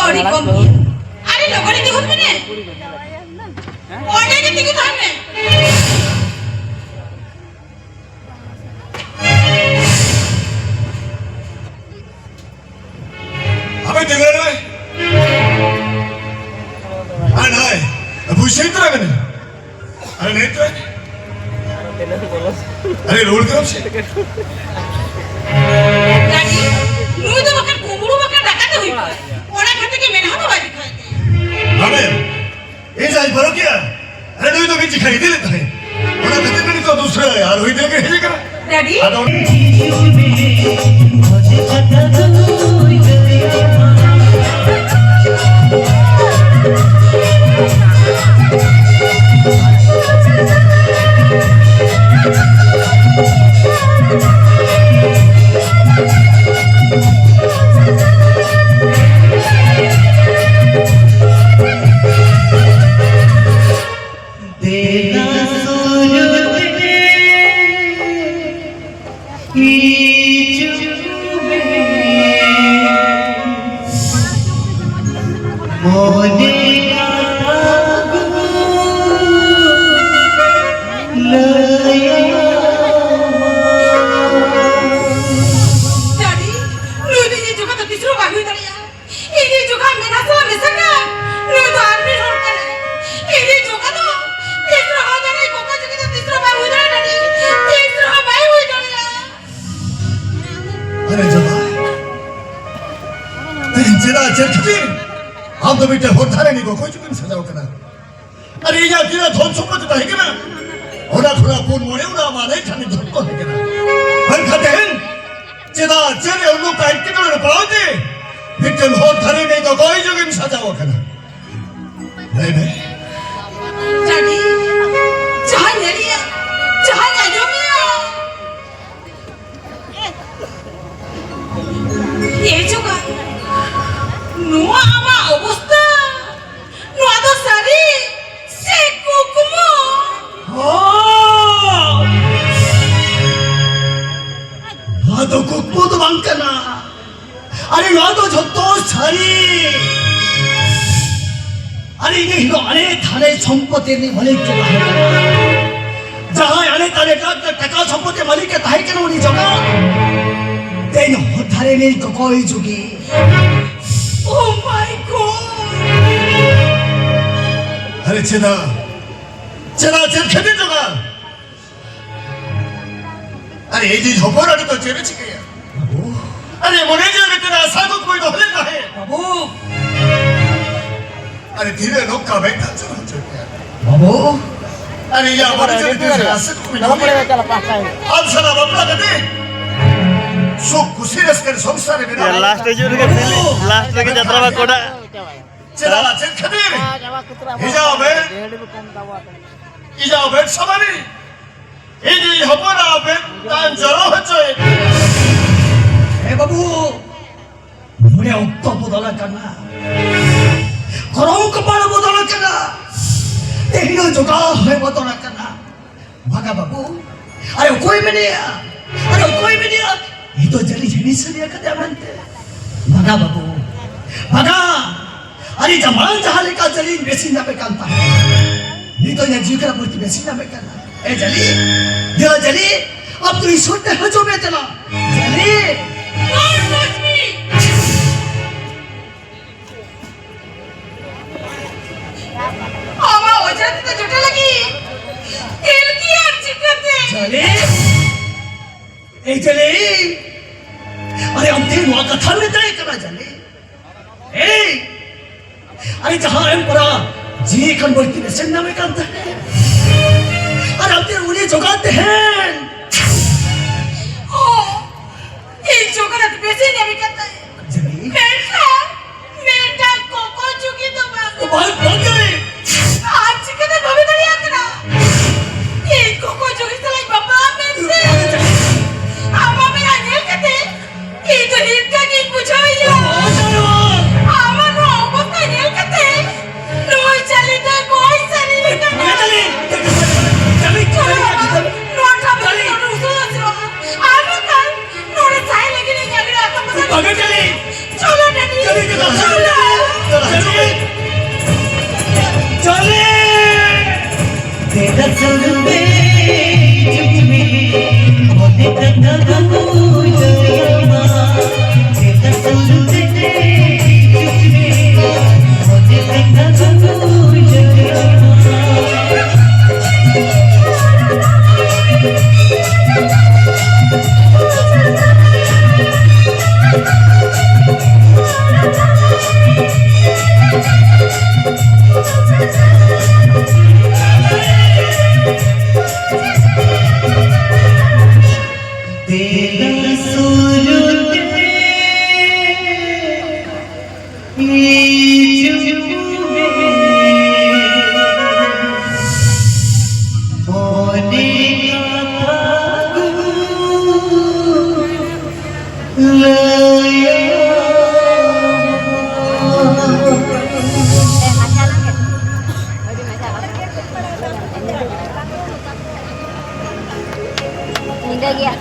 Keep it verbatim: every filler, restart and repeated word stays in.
ᱟᱹᱰᱤ ᱠᱚᱢ ᱜᱮᱭᱟ᱾ ᱟᱨᱮ ᱞᱚᱜᱚᱱ ᱤᱫᱤ ᱦᱚᱫ ᱢᱮ᱾ ᱚᱸᱰᱮ ᱜᱮ ᱛᱤᱸᱜᱩ ᱛᱟᱦᱮᱱ ᱢᱮ᱾ ᱟᱵᱮ ᱛᱤᱸᱜᱩ ᱞᱮᱱ ᱢᱮ᱾ ᱟᱨ ᱱᱚᱜᱼᱚᱭ ᱯᱩᱭᱥᱟᱹ ᱤᱫᱤ ᱛᱚᱨᱟ ᱠᱟᱹᱱᱟᱹᱧ᱾ ᱟᱨᱮ ᱱᱤᱛ ᱨᱮ ᱟᱨᱮ ᱨᱩᱣᱟᱹᱲ ᱠᱟᱱᱟᱢ ᱥᱮ? ᱰᱟᱹᱰᱤ, ᱱᱩᱭ ᱫᱚ ᱵᱟᱠᱷᱟᱱ ᱠᱩᱢᱵᱽᱲᱩ ᱵᱟᱠᱷᱟᱱ ᱰᱟᱠᱟᱛ ᱮ ᱦᱩᱭ ᱠᱚᱜᱼᱟ᱾ ᱚᱱᱟ ᱠᱷᱟᱹᱛᱤᱨ ᱜᱮ ᱢᱮᱫᱦᱟ ᱫᱚ ᱵᱟᱭ ᱫᱮᱠᱷᱟᱣᱮᱫ ᱛᱟᱭᱟ᱾ ᱟᱵᱮᱱ, ᱤᱧ ᱡᱟᱦᱟᱸᱧ ᱯᱟᱨᱚᱠᱤᱭᱟ, ᱟᱨᱮ ᱱᱩᱭ ᱫᱚ ᱢᱤᱫ ᱡᱤᱠᱷᱟ ᱤᱫᱤ ᱞᱮᱫ ᱛᱟᱦᱮᱸᱫ᱾ ᱚᱱᱟ ᱠᱷᱟᱹᱛᱤᱨ ᱜᱮ ᱱᱤᱛᱚᱜ ᱫᱩᱥᱨᱟ ᱟᱨ ᱦᱩᱭ ᱛᱮᱜᱮ ᱦᱮᱡ ᱟᱠᱟᱱᱟ᱾ ᱰᱟᱹᱰᱤ? ᱟᱫᱚ ᱫᱮᱞᱟ ᱥᱩᱨ ᱛᱮ ᱦᱤᱡᱩᱜ ᱢᱮ, ᱢᱚᱱᱮ ᱠᱟᱛᱷᱟ ᱠᱚ ᱞᱟᱹᱭᱟᱢᱟ᱾ ᱰᱟᱹᱰᱤ, ᱱᱩᱭ ᱫᱚ ᱤᱧ ᱡᱚᱠᱷᱟ ᱫᱚ ᱛᱤᱥ ᱨᱮᱦᱚᱸ ᱵᱟᱭ ᱦᱩᱭ ᱫᱟᱲᱮᱭᱟᱜᱼᱟ᱾ ᱤᱧᱤᱡ ᱡᱚᱠᱷᱟ ᱢᱮᱱᱟᱜ ᱥᱟᱶ ᱢᱮᱥᱟ ᱠᱟᱱ, ᱱᱩᱭ ᱫᱚ ᱟᱨ ᱢᱤᱫ ᱦᱚᱲ ᱠᱟᱱᱟᱭ᱾ ᱤᱧᱤᱡ ᱡᱚᱠᱷᱟ ᱫᱚ ᱛᱤᱥ ᱨᱮᱦᱚᱸ ᱡᱟᱹᱱᱤᱡ ᱠᱚᱠᱚ ᱪᱩᱠᱤ ᱫᱚ ᱛᱤᱥ ᱨᱮᱦᱚᱸ ᱵᱟᱭ ᱦᱩᱭ ᱫᱟᱲᱮᱭᱟᱜᱼᱟ, ᱛᱤᱥ ᱨᱮᱦᱚᱸ ᱵᱟᱭ ᱦᱩᱭ ᱫᱟᱲᱮᱭᱟᱜᱼᱟ᱾ ᱟᱨᱮ ᱡᱟᱶᱟᱭ, ᱛᱮᱦᱮᱧ ᱪᱮᱫᱟᱜ, ᱪᱮᱫ ᱠᱷᱟᱹᱛᱤᱨ ᱟᱢ ᱫᱚ ᱢᱤᱫᱴᱮᱱ ᱦᱚᱲ ᱫᱷᱟᱨᱮ ᱨᱤᱱᱤᱡ ᱠᱚᱠᱚ ᱪᱩᱠᱤᱢ ᱥᱟᱡᱟᱣ ᱠᱟᱱᱟ? ᱟᱨ ᱤᱧᱟᱹᱜ ᱛᱤᱱᱟᱹᱜ ᱫᱷᱚᱱ ᱥᱚᱢᱯᱚᱛᱤ ᱛᱟᱦᱮᱸ ᱠᱟᱱᱟ, ᱚᱱᱟ ᱠᱷᱚᱱᱟᱜ ᱯᱩᱱ ᱢᱚᱬᱮ ᱚᱱᱟ ᱢᱟᱨᱮ ᱠᱷᱟᱱᱤ ᱫᱷᱚᱱ ᱠᱚ ᱦᱮᱡ ᱠᱟᱱᱟ᱾ ᱢᱮᱱᱠᱷᱟᱱ ᱛᱮᱦᱮᱧ ᱪᱮᱫᱟᱜ, ᱪᱮᱫ ᱨᱮ ᱩᱱᱟᱹᱜ ᱮᱴᱠᱮᱴᱚᱬᱮ ᱨᱮ ᱯᱟᱲᱟᱣ ᱛᱮ ᱢᱤᱫᱴᱮᱱ ᱦᱚᱲ ᱫᱷᱟᱨᱮ ᱨᱮ ᱫᱚ ᱜᱚᱭ ᱡᱚᱜᱮᱢ ᱥᱟᱡᱟᱣ ᱟᱠᱟᱱᱟ? ᱞᱟᱹᱭ ᱢᱮ᱾ ᱡᱟᱹᱱᱤᱡ ᱡᱟᱦᱟᱸᱧ ᱧᱮᱞᱮᱜᱼᱟ, ᱡᱟᱦᱟᱸᱧ ᱟᱸᱡᱚᱢᱮᱜᱼᱟ, ᱮ ᱡᱚᱜᱟ, ᱱᱚᱣᱟ ᱟᱢᱟᱜ ᱚᱵᱚᱥᱛᱟ, ᱱᱚᱣᱟ ᱫᱚ ᱥᱟᱹᱨᱤ ᱥᱮ ᱠᱩᱠᱢᱩ? ᱦᱚᱸ! ᱱᱚᱣᱟ ᱫᱚ ᱠᱩᱠᱢᱩ ᱫᱚ ᱵᱟᱝ ᱠᱟᱱᱟ᱾ ᱟᱨᱮ, ᱱᱚᱣᱟ ᱫᱚ ᱡᱷᱚᱛᱚ ᱥᱟᱹᱨᱤ᱾ ᱤᱧ ᱫᱚ ᱟᱞᱮ ᱫᱷᱟᱨᱮ ᱥᱚᱢᱯᱚᱛᱤ ᱨᱤᱱᱤᱡ ᱢᱟᱹᱞᱤᱠ ᱮ ᱛᱟᱦᱮᱸ ᱠᱟᱱᱟ᱾ ᱡᱟᱦᱟᱸᱭ ᱟᱞᱮ ᱫᱷᱟᱨᱮ ᱴᱟᱠᱟ ᱥᱚᱢᱯᱚᱛᱤ ᱢᱟᱹᱞᱤᱠ ᱮ ᱛᱟᱦᱮᱸ ᱠᱟᱱᱟ, ᱩᱱᱤ ᱡᱚᱜᱟ ᱛᱮᱦᱮᱧ ᱦᱚᱨ ᱫᱷᱟᱨᱮ ᱨᱤᱱᱤᱡ ᱠᱚᱠᱚᱭ ᱡᱩᱜᱤ᱾ Oh my God! ᱟᱨᱮ ᱪᱮᱫᱟᱜ? ᱪᱮᱫᱟᱜ? ᱪᱮᱫ ᱠᱷᱟᱹᱛᱤᱨ ᱡᱚᱜᱟ? ᱟᱨᱮ ᱤᱧᱤᱡ ᱦᱚᱯᱚᱱ ᱟᱹᱰᱤ ᱫᱚ ᱪᱮᱫ ᱮ ᱪᱤᱠᱟᱹᱭᱟ? ᱵᱟᱹᱵᱩ᱾ ᱟᱨᱮ ᱢᱚᱱᱮ ᱡᱤᱣᱤ ᱵᱷᱤᱛᱤᱨ ᱨᱮ ᱟᱥᱟ ᱠᱚ ᱠᱚᱭ ᱫᱚᱦᱚ ᱞᱮᱫ ᱛᱟᱦᱮᱸᱫ᱾ ᱵᱟᱹᱵᱩ᱾ ᱟᱨᱮ ᱛᱤᱨᱮ ᱱᱚᱝᱠᱟ ᱢᱮᱫ ᱫᱟᱜ ᱡᱚᱨᱚ ᱦᱚᱪᱚ ᱠᱮᱫᱟ᱾ ᱵᱟᱹᱵᱩ᱾ ᱟᱨᱮ ᱤᱧᱟᱜ ᱢᱚᱱᱮ ᱡᱤᱣᱤ ᱵᱷᱤᱛᱤᱨ ᱨᱮ ᱟᱥᱟ ᱠᱚ ᱠᱚᱭ ᱫᱚᱦᱚ ᱞᱮᱫ ᱛᱟᱦᱮᱸᱫ᱾ ᱟᱢ ᱥᱟᱞᱟᱜ ᱵᱟᱯᱞᱟ ᱠᱟᱛᱮ ᱥᱩᱠ ᱠᱩᱥᱤ ᱨᱟᱹᱥᱠᱟᱹ ᱨᱮ ᱥᱚᱝᱥᱟᱨ ᱨᱮ ᱢᱮᱱᱟᱜ ᱞᱟᱥᱴ ᱦᱤᱡᱩᱜ ᱨᱮᱜᱮ ᱯᱷᱤᱞᱤ, ᱞᱟᱥᱴ ᱨᱮᱜᱮ ᱡᱟᱛᱨᱟ ᱵᱟ ᱠᱚᱰᱟ᱾ ᱪᱮᱫᱟᱜ ᱪᱮᱫ ᱠᱷᱟᱹᱛᱤᱨ? ᱤᱧᱟᱜ ᱢᱮᱫ, ᱤᱧᱟᱜ ᱢᱮᱫ ᱥᱟᱢᱟᱝ ᱨᱮ ᱤᱧᱤᱡ ᱦᱚᱯᱚᱱᱟᱜ ᱢᱮᱫ ᱫᱟᱜ ᱡᱚᱨᱚ ᱦᱚᱪᱚᱭᱮᱫ ᱢᱮᱭᱟ᱾ ᱦᱮᱸ ᱵᱟᱹᱵᱩ, ᱱᱚᱰᱮ ᱚᱠᱛᱚ ᱵᱚᱫᱚᱞ ᱟᱠᱟᱱᱟ, ᱠᱚᱨᱚᱢ ᱠᱚᱯᱟᱲ ᱵᱚᱫᱚᱞ ᱟᱠᱟᱱᱟ, ᱛᱮᱦᱮᱧ ᱫᱚ ᱡᱚᱜᱟ ᱦᱚᱸᱭ ᱵᱚᱫᱚᱞ ᱟᱠᱟᱱᱟ᱾ ᱵᱷᱟᱜᱟ ᱵᱟᱹᱵᱩ, ᱟᱨᱮ ᱚᱠᱚᱭ ᱢᱮᱱᱮᱭᱟ? ᱟᱨᱮ ᱚᱠᱚᱭ ᱢᱮᱱᱮᱭᱟ? ᱤᱧ ᱫᱚ ᱡᱟᱹᱱᱤᱡ ᱡᱟᱹᱱᱤᱡ ᱥᱟᱹᱨᱤ ᱟᱠᱟᱫᱮᱭᱟ ᱢᱮᱱᱛᱮ᱾ ᱵᱷᱟᱜᱟ ᱵᱟᱹᱵᱩ, ᱵᱷᱟᱜᱟ᱾ ᱟᱨᱮ ᱡᱟ ᱢᱟᱲᱟᱝ ᱡᱟᱦᱟᱸ ᱞᱮᱠᱟ ᱡᱟᱹᱱᱤᱡ ᱵᱮᱥᱤᱧ ᱧᱟᱢᱮ ᱠᱟᱱ ᱛᱟᱦᱮᱸᱫ, ᱱᱤᱛᱚᱜ ᱤᱧᱟᱹᱜ ᱡᱤᱣᱤ ᱠᱷᱟᱱᱟ ᱵᱟᱹᱲᱛᱤ ᱵᱮᱥᱤᱧ ᱧᱟᱢᱮ ᱠᱟᱱᱟ᱾ ᱮ ᱡᱟᱹᱱᱤᱡ, ᱫᱮᱞᱟ ᱡᱟᱹᱱᱤᱡ, ᱟᱢ ᱫᱚ ᱤᱥᱚᱨ ᱴᱷᱮᱱ ᱦᱤᱡᱩᱜ ᱢᱮ ᱫᱮᱞᱟ᱾ ᱡᱟᱹᱱᱤᱡ᱾ ᱟᱢᱟᱜ ᱚᱡᱷᱟ ᱛᱮᱫᱚ ᱡᱚᱴᱟ ᱞᱟᱹᱜᱤᱫ ᱛᱮᱞ ᱠᱤ ᱟᱨ ᱪᱤᱠᱟᱹᱛᱮ? ᱡᱟᱹᱱᱤᱡ᱾ ᱮ ᱡᱟᱹᱱᱤᱡ᱾ ᱟᱨᱮ ᱟᱢ ᱴᱷᱮᱱ ᱱᱚᱣᱟ ᱠᱟᱛᱷᱟ ᱢᱮᱛᱟᱭ ᱠᱟᱱᱟ ᱡᱟᱹᱱᱤᱡ᱾ ᱮᱭ! ᱟᱨᱮ ᱡᱟᱦᱟᱸ ᱮᱢ ᱯᱚᱨᱟ ᱡᱤᱣᱤ ᱠᱷᱚᱱ ᱵᱟᱹᱲᱛᱤ ᱵᱮᱥᱮᱢ ᱧᱟᱢᱮ ᱠᱟᱱ ᱛᱟᱦᱮᱸᱫ᱾ ᱟᱨ ᱟᱢ ᱴᱷᱮᱱ ᱩᱱᱤ ᱡᱚᱜᱟᱲ ᱛᱟᱦᱮᱸᱱ᱾ ᱚ, ᱤᱧ ᱡᱚᱜᱟᱲ ᱟᱹᱰᱤ ᱵᱮᱥᱮ ᱧᱟᱢᱮ ᱠᱟᱱ ᱛᱟᱦᱮᱸᱫ᱾ ᱡᱟᱹᱱᱤᱡ᱾ ᱢᱮᱱᱠᱷᱟᱱ ᱢᱤᱫᱴᱟᱝ ᱠᱚᱠᱚ ᱡᱩᱜᱤ ᱫᱚ ᱵᱟᱝ᱾ ᱵᱟᱝ, ᱵᱟᱝ ᱜᱮ᱾ ᱟᱢ ᱪᱤᱠᱟᱹᱛᱮ ᱵᱷᱟᱵᱤ ᱫᱟᱲᱮᱭᱟᱜ ᱠᱟᱱᱟ? ᱤᱧ ᱠᱚᱠᱚ ᱡᱩᱜᱤ ᱥᱟᱞᱟᱜ ᱤᱧ ᱵᱟᱯᱞᱟᱜᱼᱟ ᱢᱮᱱᱛᱮ? ᱟᱢᱟᱜ ᱢᱮᱫᱦᱟ ᱧᱮᱞ ᱠᱟᱛᱮ ᱤᱧ ᱫᱚ ᱦᱤᱨᱠᱟᱹ ᱜᱤᱧ ᱵᱩᱡᱷᱟᱹᱣᱮᱫᱼᱟ᱾ ᱟᱢᱟᱜ ᱱᱚᱣᱟ ᱚᱵᱚᱥᱛᱟ ᱧᱮᱞ ᱠᱟᱛᱮ ᱱᱩᱭ ᱪᱟᱹᱞᱤ ᱫᱚᱭ ᱜᱚᱡ ᱥᱟᱹᱨᱤ ᱞᱮᱠᱟ᱾ ᱪᱟᱹᱞᱤ, ᱪᱟᱹᱞᱤ, ᱪᱟᱹᱞᱤ, ᱪᱟᱹᱞᱤ, ᱱᱚᱣᱟ ᱴᱷᱟᱶ ᱪᱟᱹᱞᱤ, ᱧᱤᱫᱟᱹ ᱜᱮᱭᱟ᱾